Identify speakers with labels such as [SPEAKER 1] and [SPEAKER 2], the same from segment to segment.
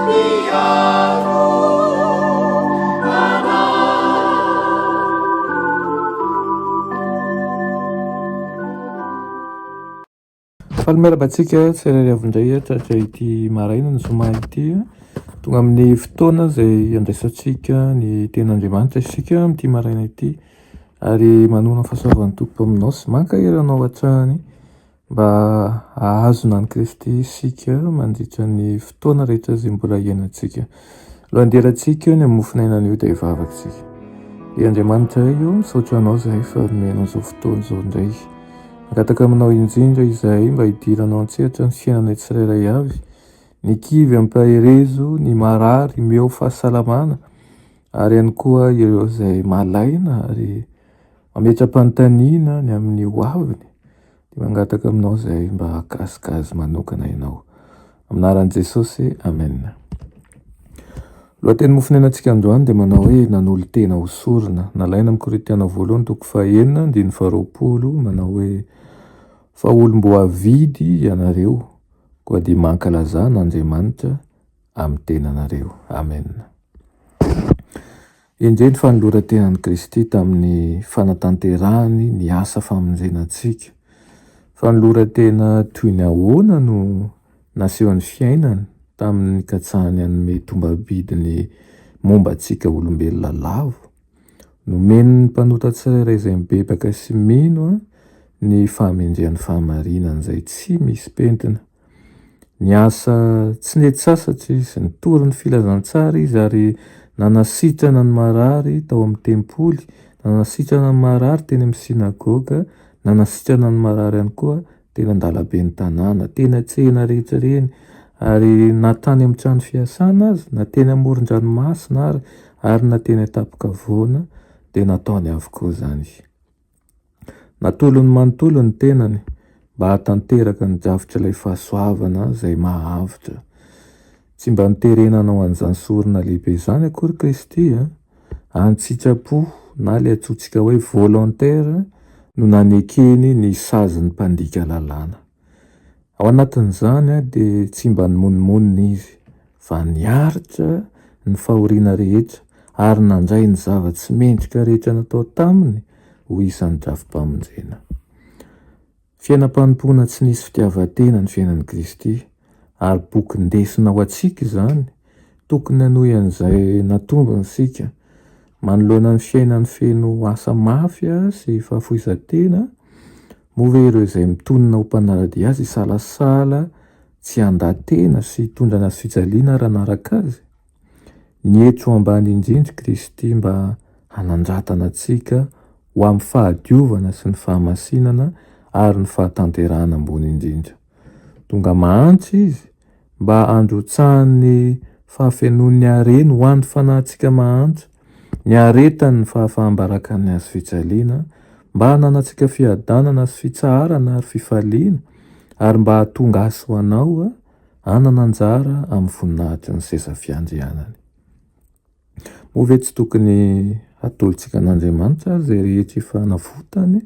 [SPEAKER 1] Mpiaro anay.
[SPEAKER 2] Faly miarahaba antsika tsirairay avy indray tratra ity maraina ny zoma ity. Tonga amin'ny fotoana izay andraisantsika ny tenin'Andriamanitra isika amin'ity maraina ity ary manoana ny fahasoavan'ny Tompo aminao sy mankahery anao hatrany mba hahazona an'i Kristy isika mandritra ny fotoana rehetra izay mbola iainantsika. Alohan'ny hidirantsika ny amin'ny mofon'aina anio dia hivavaka isika. Ry Andriamanitra o, misaotra Anao izahay fa nomenao izao fotoana izao indray. Mangataka aminao indrindra izahay mba hidiranao an-tsehatra ny fiainanay tsirairay avy, ny kivy ampaherezo, ny marary omeo fahasalamana, ary ihany koa ireo izay malaina ary mametra-panontaniana ny amin'ny ho aviny, dia mangataka aminao izahay mba hahakasika azy manokana ianao. Amin'ny anaran'i Jesosy, Amen. Lohateny mofonainantsika androany dia manao hoe nanolo-tena ho sorona. Nalaina amin'ny Korintiana voalohany toko fahenina andininy faharoapolo manao hoe fa olom-boavidy ianareo, koa dia mankalazà an'Andriamanitra amin'ny tenanareo. Amen. Endrey ny fanoloran-tenan'i Kristy tamin'ny fanatanterahany ny asa famonjena antsika. Fanoloran-tena toy ny ahoana no nasehon'ny fiainany tamin'ny nikatsahany hanome tombam-bidy ny momba antsika olombelona lavo. Nomeny ny mpanota tsirairay izay mibebaka sy mino ny fahamendrehan'ny fahamarinany izay tsy misy pentina. Niasa tsy nety sasatra izy, nitory ny filazantsara izy ary nanasitrana ny marary tao amin'ny tempoly, nanasitrana ny marary teny amin'ny synagoga, nanasitrana ny marary ihany koa teny an-dalaben'ny tanàna, teny an-tsena rehetra ireny, ary na tany amin'ny trano fiasana aza, na teny amoron-dranomasina ary, ary na teny an-tampon-kavoana dia nataony avokoa izany. Natolony manontolo ny tenany mba hahatanteraka ny drafitr'ilay fahasoavana izay maha-avotra. Tsy mba noterena hanao an'izany sorona lehibe izany akory Kristy a! An-tsitrapo na ilay antsointsika hoe volontaire no nanekeny ny sazin'ny mpandika lalàna. Ao anatin'izany dia tsy mba nimonomonona izy fa niaritra ny fahoriana rehetra ary nandray ny zava-tsy mendrika rehetra natao taminy ho isan'ny drafi-pamonjena. Fiainam-panompoana tsy nisy fitiavan-tena ny fiainan'i Kristy ary boky ndesina ho antsika izany, tokony hanohy an'izay natombony isika manoloana ny fiainany feno asa mafy sy fahafoizan-tena. Moa ve ireo izay mitonona ho mpanara-dia azy hisalasala tsy handà tena sy hitondra ny hazofijaliana ary hanaraka azy? Nietry ho ambany indrindra i Kristy mba hanandratana antsika ho amin'ny fahadiovana sy ny fahamasinana ary ny fahatanterahana ambony indrindra. Tonga mahantra Izy mba handrotsahany ny fahafenoan'ny hareny ho an'ny fanahintsika mahantra, niaretany ny fahafaham-barakan'ny hazo fijaliana, mba hananantsika fiadanana sy fitsaharana ary fifaliana, ary mba hahatonga ahy sy ho anao hanana anjara amin'ny voninahitry ny seza fiandrianany. Moa ve tsy tokony hatolotsika an'Andriamanitra ary izay rehetra efa navotany,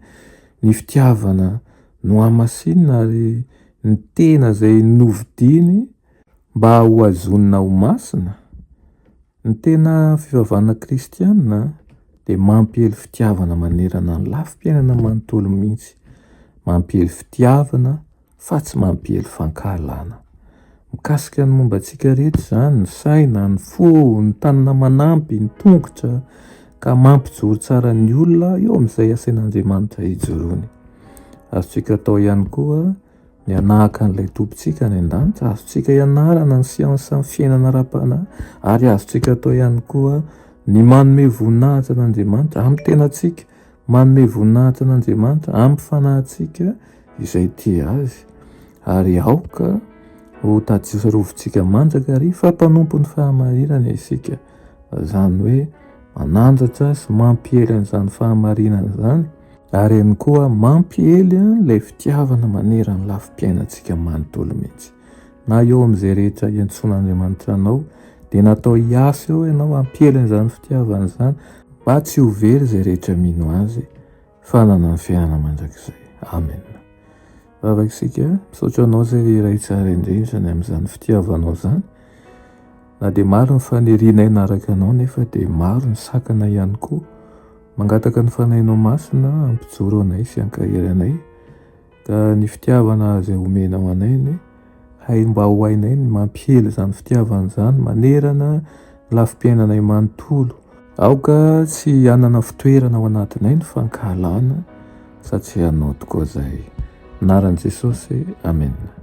[SPEAKER 2] ny fitiavana nohamasinina ary ny tena izay novidiany mba hohazonina ho masina? Ny tena fivavahana kristiana dia mampiely fitiavana manerana ny lafim-piainana manontolo mihitsy, mampiely fitiavana fa tsy mampiely fankahalana. Mikasika ny momba antsika rehetra izany, ny saina, ny fo, ny tanana manampy, ny tongotra, ka mampijoro tsara ny olona eo amin'izay asain'Andriamanitra hijoroany. Azontsika atao ihany koa ny hanahaka an'ilay Tompontsika any an-danitra, azontsika ianarana ny siansan'ny fiainana ara-panahy, ary azontsika atao ihany koa ny manome voninahitra an'Andriamanitra amin'ny tenantsika, Manome voninahitra an'Andriamanitra amin'ny fanahintsika izay tia Azy, ary aoka ho tadirovintsika mandrakariva fa mpanompon'ny fahamarinana isika, izany hoe manandratra sy mampiely an'izany fahamarinana izany, ary ihany koa mampiely ilay fitiavana maneran'ny lafim-piainantsika manontolo mihitsy. Na eo amin'izay rehetra iantsoan'Andriamanitra anao, dia natao hiasa eo ianao hampiely an'izany fitiavana izany, mba tsy ho very izay rehetra mino Azy, fa hanana ny fiainana mandrakizay. Amena. Vavaka isika, misaotra Anao izay ry Ray tsara indrindra ny amin'izany fitiavanao izany. Na dia maro ny fanirianay hanaraka Anao nefa dia maro ny sakana ihany koa. Mangataka ny Fanahinao Masina hampijoro anay sy hankahery anay ka ny fitiavana izay omenao anay anie hay mba ho hainay ny mampiely izany fitiavana izany manerana ny lafim-piainanay manontolo. Aoka tsy hanana fitoerana ao anatinay ny fankahalana satria Anao tokoa izay. Anaran'i Jesosy, Amena.